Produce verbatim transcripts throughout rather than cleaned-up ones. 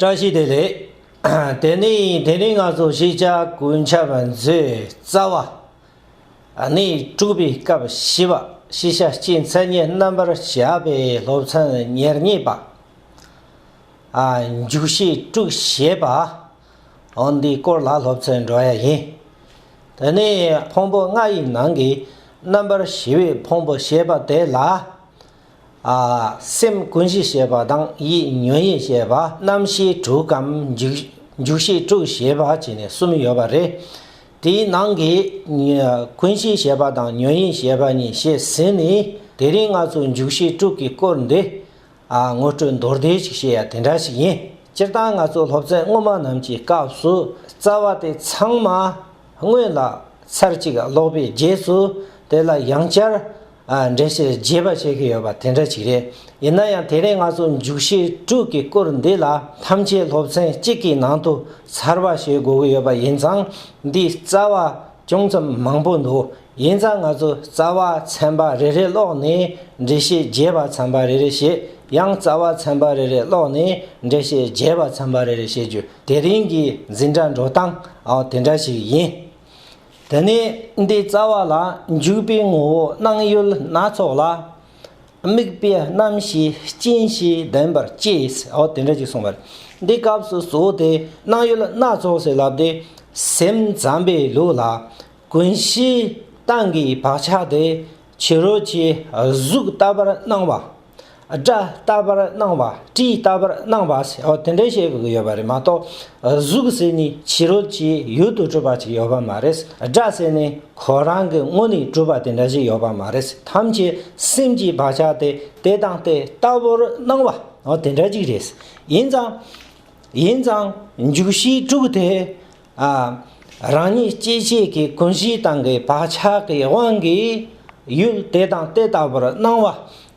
བཀྲ་ཤིས་བདེ་ལེགས། དེ་ནས་དེ་རིང་ང་ཚོ་ཤེས་བྱ་ཀུན་ཁྱབ་མཛོད་རྩ་བ་ནས་དྲུག་པའི་སྐབས་བཞི་པ། ཤེས་བྱ་སྤྱིའི་མཚན་ཉིད་རྣམ་པར་དཔྱད་པའི་སློབ་ཚན་ཉེར་གཉིས་པ། ཨ། འཇུག་ཤེས་དྲུག་ཞེས་པ། འོ་འདིའི་སྐོར་ལ་སློབ་ཚན་འགྲོ་ཡ་ཡིན། དེ་ནས་ཕུང་པོ་ལྔ་ཡི་ནང་གི་རྣམ་པར་ཤེས་པའི་ཕུང་པོ་ཞེས་པ་དེ་ལ། ཨ། སེམས་ཀུན་གཞི་ཞེས་པ་དང་ཡིད་ཉོན་ཡིད་ཞེས་པ། རྣམ་ཤེས་དྲུག་གམ་འཇུག་འཇུག་ཤེས་དྲུག་ཞེས་པ་བྱས་ནས་གསུམ་ཡོད་པ་རེད། དེའི་ནང་གི་ཀུན་གཞི་ཞེས་པ་དང་ཉོན་ཡིད་ཞེས་པ་གཉིས་བཤད་ཟིན་ནས། དེ་རིང་ང་ཚོ་འཇུག་ཤེས་དྲུག་གི་སྐོར་འདི། ཨ། ངོ་སྤྲོད་མདོར་བསྡུས་ཅིག་བཤད་ཡ་དེ་འདྲ་ཞིག་ཡིན། སྤྱིར་བཏང་ང་ཚོ་སློབ་ཚན་སྔོན་མ་རྣམས་ཀྱི་སྐབས་སུ་རྩ་བ་དེ་ཚང་མ་སྔོན་ལ་ཚར་གཅིག་ཀློག་པའི་རྗེས་སུ་དེ་ལ་ཡང་བསྐྱར། ཨ། འགྲེལ་བཤད་རྒྱས་པ་བྱེད་ཀྱི་ཡོད་པ་དེ་འདྲ་ཅིག་རེད། ཡིན་ན་ཡང་དེ་རིང་ང་ཚོ་འཇུག་ཤེས་དྲུག་གི་སྐོར་འདི་ལ་ཐམས་ཅད་སློབ་ཚན་གཅིག་གི་ནང་དུ་ཚར་བ་བྱེད་དགོས་ཀྱི་ཡོད་པ་ཡིན་ཙང་། འདིའི་རྩ་བ་ཅུང་ཙམ་མང་པོ་འདུག་ཡིན་ཙང་ང་ཚོ་རྩ་བ་ཚན་པ་རེ་རེ་ཀློག་ནས་འགྲེལ་བཤད་རྒྱས་པ་ཚན་པ་རེ་རེ་བྱེད། ཡང་རྩ་བ་ཚན་པ་རེ་རེ་ཀློག་ནས་འགྲེལ་བཤད་རྒྱས་པ་ཚན་པ་རེ་རེ་བྱེད་རྒྱུ་དེ་རིང་གི་འཛིན་གྲྭ་འགྲོ་སྟངས། ཨོ། དེ་འདྲ་ཞིག་ཡིན། དེ་ནས་འདི་རྩ་བ་ལ་འཇུག་པའི་ངོ་བོ་སྣང་ཡུལ་སྣ་ཚོགས་ལ། དམིགས་པའི་རྣམ་ཤེས་རྐྱེན་ཞེས་ལྡན་པར་བཅས། ཨོ། དེ་འདྲ་ཅིག་གསུངས་པ་རེད། འདི་སྐབས་སུ་གཙོ་བོ་དེ་སྣང་ཡུལ་སྣ་ཚོགས་ཟེར་ལབ་དེ། སེམས་ཙམ་པའི་ལུགས་ལ་ཀུན་གཞིའི་སྟེང་གི་བག་ཆགས་དེ་ཕྱི་རོལ་གྱི་གཟུགས་ལྟ་བུར་སྣང་བ། སྒྲ་ལྟ་བུར་སྣང་བ། དྲི་ལྟ་བུར་སྣང་བ་ཟེར། ཨོ། དེ་འདྲ་བཤད་དགོས་ཀྱི་ཡོད་པ་རེད་མ་གཏོགས། གཟུགས་ཟེར་ནི་ཕྱི་རོལ་གྱི་ཡུལ་དུ་གྲུབ་པ་ཅིག་ཡོད་པ་མ་རེད། སྒྲ་ཟེར་ནི་ཁོ་རང་གི་ངོས་ནས་གྲུབ་པ་དེ་འདྲ་ཞིག་ཡོད་པ་མ་རེད། ཐམས་ཅད་སེམས་ཀྱི་བག་ཆགས་དེ་དེ་དང་དེ་ལྟ་བུར་སྣང་བ། ཨོ། དེ་འདྲ་ཅིག་རེད། ཡིན་ཙང་། ཡིན་ཙང་འཇུག་ཤེས་དྲུག་དེ། ཨ། རང་ཉིད་སྐྱེ་མཆེད་ཀྱི་ཀུན་གཞིའི་སྟེང་གི་བག་ཆགས་ཀྱི་དབང་གིས་ཡུལ་དེ་དང་དེ་ལྟ་བུར་སྣང་བ།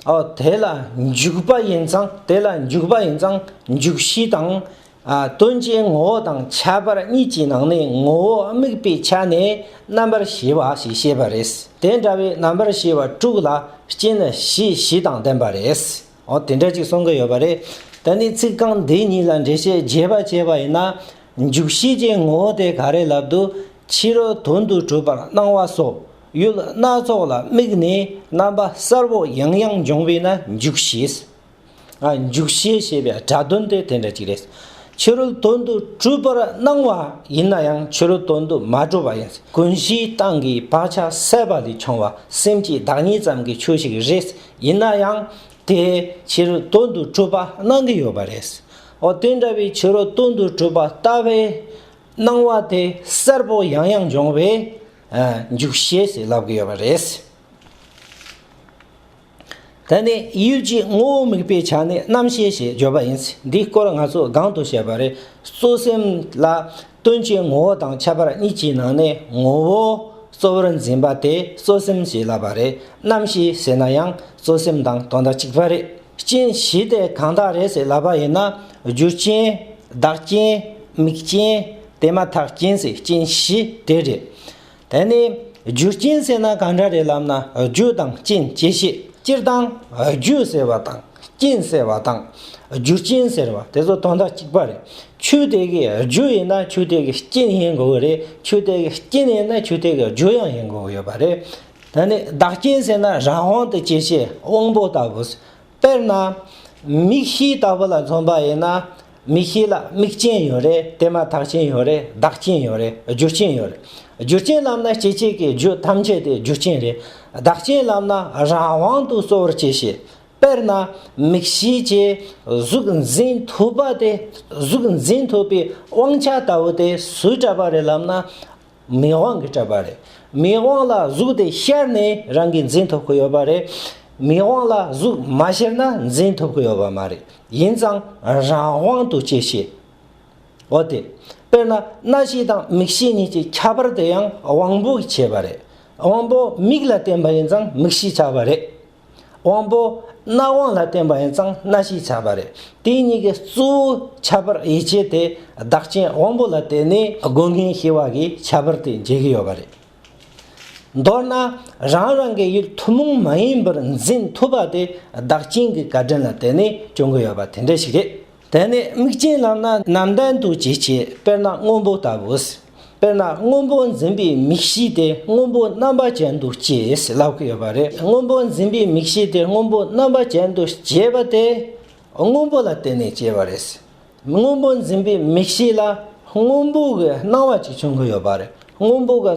ཨོ། དེ་ལ་འཇུག་པ་ཡིན་ཙང་། དེ་ལ་འཇུག་པ་ཡིན་ཙང་འཇུག་ཤེས་དང་། ཨ། དོན་གྱི་ངོ་བོ་དང་ཁྱད་པར་གཉིས་ཀྱི་ནང་ནས་ངོ་བོ་དམིགས་པའི་ཆ་ནས་རྣམ་པར་ཤེས་པ་ཞེས་བཤད་པ་རེད། དེ་འདྲ་བའི་རྣམ་པར་ཤེས་པ་དྲུག་ལ་རྐྱེན་བཞི་བཞི་དང་ལྡན་པ་རེད། ཨོ། དེ་འདྲ་ཅིག་གསུང་གི་ཡོད་པ་རེད། ད་ནི་ཚིག་རྐང་འདི་གཉིས་ལ་འགྲེལ་བཤད་རྒྱས་པ་བྱས་པ་ཡིན་ན། འཇུག་ཤེས་ཀྱི་ངོ་བོ་དེ་ག་རེ་ལབ་དུས། ཕྱི་རོལ་དོན་དུ་གྲུབ་པར་སྣང་བ་སོགས་ཡུལ་སྣ་ཚོགས་ལ་དམིགས་ནས་རྣམ་པ་གསལ་པོ་ཡང་ཡང་འབྱུང་བས་ན་འཇུག་ཤེས། ཨ། འཇུག་ཤེས་ཞེས་པའི་སྒྲ་དོན་དེ་དེ་འདྲ་ཅིག་རེད། ཕྱི་རོལ་དོན་དུ་གྲུབ་པར་སྣང་བ་ཡིན་ན་ཡང་ཕྱི་རོལ་དོན་དུ་མ་གྲུབ་པ་ཡིན། ཀུན་གཞིའི་སྟེང་གི་བག་ཆགས་ཟད་པ་ལས་བྱུང་བ་སེམས་ཀྱི་བདག་ཉིད་ཙམ་གྱི་ཆོས་ཤིག་རེད། ཡིན་ན་ཡང་དེ་ཕྱི་རོལ་དོན་དུ་གྲུབ་པ་སྣང་གི་ཡོད་པ་རེད། འོ། དེ་འདྲ་བའི་ཕྱི་རོལ་དོན་དུ་གྲུབ་པ་ལྟ་བུའི་སྣང་བ་དེ་གསལ་པོ་ཡང་ཡང་འབྱུང་བས། ཨ། འཇུག་ཤེས་ཞེས་ལབ་ཀྱི་ཡོད་པ་རེད། དེ་ནས་ཡུལ་གྱི་ངོ་བོ་དམིགས་པའི་ཆ་ནས་རྣམ་ཤེས་ཞེས་བརྗོད་པ་ཡིན། འདིའི་སྐོར་ང་ཚོས་གོང་དུ་བཤད་པ་རེད། གཙོ་སེམས་ལ་དོན་གྱི་ངོ་བོ་དང་ཁྱད་པར་གཉིས་ཀྱི་ནང་ནས་ངོ་བོ་གཙོ་བོར་འཛིན་པ་དེ་གཙོ་སེམས་ཞེས་ལབ་པ་རེད། རྣམ་ཤེས་ཟེར་ན་ཡང་གཙོ་སེམས་དང་དོན་དག་གཅིག་པ་རེད། རྐྱེན་བཞི་དེ་གང་དག་རེད་ཟེར་ལབ་པ་ཡིན་ན། རྒྱུ་རྐྱེན། བདག་རྐྱེན། དམིགས་རྐྱེན། དེ་མ་ཐག་རྐྱེན་ཟེར་རྐྱེན་བཞི་དེ་རེད། དེ་ནས་རྒྱུ་རྐྱེན་ཟེར་ན་གང་འདྲ་རེད་ལབ་ན། རྒྱུ་དང་རྐྱེན་བཅས་ཤེས། སྤྱིར་བཏང་རྒྱུ་ཟེར་བ་དང་རྐྱེན་ཟེར་བ་དང་རྒྱུ་རྐྱེན་ཟེར་བ་དེ་ཚོ་དོན་དག་གཅིག་པ་རེད། ཆོས་དེ་གི་རྒྱུ་ཡིན་ན་ཆོས་དེ་གི་རྐྱེན་ཡིན་དགོས་ཀྱི་རེད། ཆོས་དེ་གི་རྐྱེན་ཡིན་ན་ཆོས་དེ་གི་རྒྱུ་ཡང་ཡིན་དགོས་ཀྱི་ཡོད་པ་རེད། དེ་ནས་བདག་རྐྱེན་ཟེར་ན་རང་དབང་དུ་སྐྱེ་བྱེད་དབང་པོ་ལྟ་བུ། དཔེར་ན། མིག་ཤེས་ལྟ་བུ་ལ་མཚོན་པ་ཡིན་ན། མིག་ཤེས་ལ་དམིགས་རྐྱེན་ཡོད་རེད། དེ་མ་ཐག་རྐྱེན་ཡོད་རེད། བདག་རྐྱེན་ཡོད་རེད། རྒྱུ་རྐྱེན་ཡོད་རེད། རྒྱུ་རྐྱེན་ལབ་ན་སྐྱེ་མཆེད་ཀྱི་རྒྱུ་ཐམས་ཅད་དེ་རྒྱུ་རྐྱེན་རེད། བདག་རྐྱེན་ལབ་ན་རང་དབང་དུ་གཙོ་བོར་སྐྱེ་བྱེད། དཔེར་ན། མིག་ཤེས་ཀྱིས་གཟུགས་འཛིན་ཐུབ་པ་དེ། གཟུགས་འཛིན་ཐུབ་པའི་དབང་ཆ་ལྟ་བུ་དེ་སུས་སྤྲད་པ་རེད་ལབ་ན། མིག་དབང་གིས་སྤྲད་པ་རེད། མིག་དབང་ལ་གཟུགས་དེ་ཤར་ནས་རང་གིས་འཛིན་ཐུབ་ཀྱི་ཡོད་པ་རེད། མིག་དབང་ལ་གཟུགས་མ་ཤར་ན་འཛིན་ཐུབ་ཀྱི་ཡོད་པ་མ་རེད། ཡིན་ཙང་རང་དབང་དུ་སྐྱེ་བྱེད། འོ་དེ། དཔེར་ན་རྣ་ཤེས་དང་མིག་ཤེས་གཉིས་ཀྱི་ཁྱད་པར་དེ་ཡང་དབང་པོ་གིས་བྱས་པ་རེད། དབང་པོ་མིག་ལ་བརྟེན་པ་ཡིན་ཙང་མིག་ཤེས་ཆགས་པ་རེད། དབང་པོ་རྣ་དབང་ལ་བརྟེན་པ་ཡིན་ཙང་རྣ་ཤེས་ཆགས་པ་རེད། དེ་གཉིས་ཀྱི་གཙོ་བོ་ཁྱད་པར་དབྱེ་བྱེད་དེ་བདག་རྐྱེན་དབང་པོ་ལ་བརྟེན་ནས་སྒོ་ལྔའི་ཤེས་པ་གིས་ཁྱད་པར་དེ་འབྱེད་ཀྱི་ཡོད་པ་རེད། མདོར་ན་རང་རང་གི་ཡུལ་ཐུན་མོང་མ་ཡིན་པར་འཛིན་ཐུབ་པ་དེ་བདག་རྐྱེན་གྱི་བཀའ་དྲིན་ལ་བརྟེན་ནས་བྱུང་གི་ཡོད་པ་དེ་འདྲ་ཞིག་རེད། དེ་ནས་དམིགས་རྐྱེན་ལབ་ན་ནམ་ཟླ་དུ་བྱེད་ཅེས། དཔེར་ན་སྔོན་པོ་ལྟ་བུ། དཔེར་ན་སྔོན་པོ་འཛིན་པའི་མིག་ཤེས་དེ་སྔོན་པོ་རྣམ་པ་ཅན་དུ་སྐྱེས་ཟེར་ལབ་ཀྱི་ཡོད་པ་རེད། སྔོན་པོ་འཛིན་པའི་མིག་ཤེས་དེ་སྔོན་པོ་རྣམ་པ་ཅན་དུ་སྐྱེས་པ་དེ་སྔོན་པོ་ལ་བརྟེན་ནས་སྐྱེས་པ་རེད། སྔོན་པོ་འཛིན་པའི་མིག་ཤེས་ལ་སྔོན་པོ་གི་སྣང་བ་ཅིག་བྱུང་གི་ཡོད་པ་རེད། སྔོན་པོ་གི་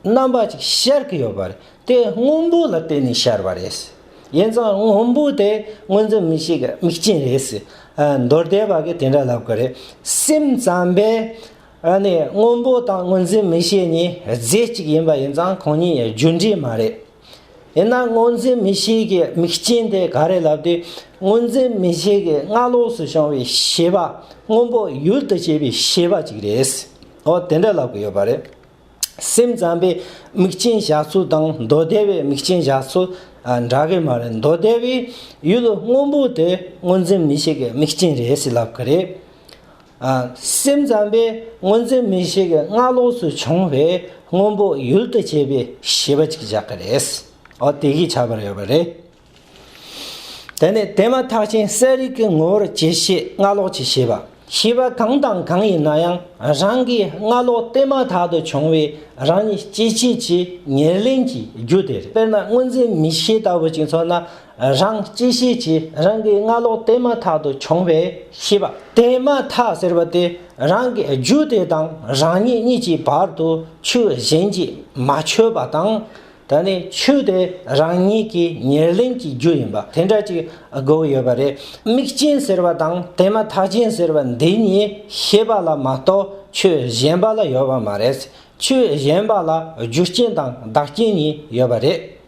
རྣམ་པ་ཅིག་ཤར་གྱི་ཡོད་པ་རེད། དེ་སྔོན་པོ་ལ་བརྟེན་ནས་ཤར་བ་རེད། ཡིན་ཙང་སྔོན་པོ་དེ་སྔོ་འཛིན་མིག་ཤེས་ཀྱི་དམིགས་རྐྱེན་རེད། ཨ། མདོ་སྡེ་པ་གིས་དེ་འདྲ་ལབ་ཀྱི་རེད། སེམས་ཙམ་པས། ཨ་ནི་སྔོན་པོ་དང་སྔོ་འཛིན་མིག་ཤེས་གཉིས་རྫས་གཅིག་ཡིན་པ་ཡིན་ཙང་ཁོང་གཉིས་རྒྱུ་འབྲས་མ་རེད། ཡིན་ན་སྔོ་འཛིན་མིག་ཤེས་ཀྱི་དམིགས་རྐྱེན་དེ་ག་རེ་ལབ་དུས། སྔོ་འཛིན་མིག་ཤེས་ཀྱི་རྣམ་རྟོག་ཏུ་བྱུང་བའི་ཤེས་པ། སྔོན་པོ་ཡུལ་དུ་བྱེད་པའི་ཤེས་པ་ཅིག་རེད། འོ་དེ་འདྲ་ལབ་ཀྱི་ཡོད་པ་རེད། སེམས་ཙམ་པའི་དམིགས་རྐྱེན་བཞག་ཚུལ་དང་མདོ་སྡེ་པའི་དམིགས་རྐྱེན་བཞག་ཚུལ། ཨ། འདྲ་གི་མ་རེད། མདོ་སྡེ་པའི་ཡུལ་སྔོན་པོ་དེ་སྔོ་འཛིན་མིག་ཤེས་ཀྱི་དམིགས་རྐྱེན་རེད་ཟེར་ལབ་ཀྱི་རེད། ཨ། སེམས་ཙམ་པས་སྔོ་འཛིན་མིག་ཤེས་ཀྱི་རྣམ་རྟོག་ཏུ་བྱུང་བའི་སྔོན་པོ་ཡུལ་དུ་བྱེད་པའི་ཤེས་པ་ཅིག་བཞག་གི་རེད། འོ་དེ་གིས་ཁྱབ་པར་ཡོད་པ་རེད། དེ་ནས་དེ་མ་ཐག་ཆོད་གསལ་རིག་གི་ངོ་བོར་བཅད་ཤེས་རྣམ་རྟོག་གི་ཤེས་པ། ཤེས་པ་གང་དང་གང་ཡིན་ན་ཡང་རང་གི་རྣམ་རྟོག་དེ་མ་ཐག་ཏུ་བྱུང་བའི་རང་ཉིད་བཅད་ཤེས་ཀྱི་ཉེར་ལེན་གྱི་རྒྱུ་དེ་རེད། དཔེར་ན་སྔོ་འཛིན་མིག་ཤེས་ལྟ་བུ་ཅིག་མཚོན་ན། རང་བཅད་ཤེས་ཀྱི་རང་གི་རྣམ་རྟོག་དེ་མ་ཐག་ཏུ་བྱུང་བའི་ཤེས་པ། དེ་མ་ཐག་ཟེར་བ་དེ་རང་གི་རྒྱུ་དེ་དང་རང་ཉིད་གཉིས་ཀྱི་བར་དུ་ཆོས་གཞན་གྱིས་མ་ཆོད་པ་དང་། ད་ནི་ཆོས་དེ་རང་ཉིད་ཀྱི་ཉེར་ལེན་གྱི་རྒྱུ་ཡིན་པ་དེ་འདྲ་ཅིག་དགོས་ཀྱི་ཡོད་པ་རེད། དམིགས་རྐྱེན་ཟེར་བ་དང་དེ་མ་ཐག་ཆོད་ཟེར་བ་འདི་གཉིས་ཤེས་པ་ལ་མ་གཏོགས་ཆོས་གཞན་པ་ལ་ཡོད་པ་མ་རེད། ཆོས་གཞན་པ་ལ་རྒྱུ་རྐྱེན་དང་བདག་རྐྱེན་གཉིས་ཡོད་པ་རེད།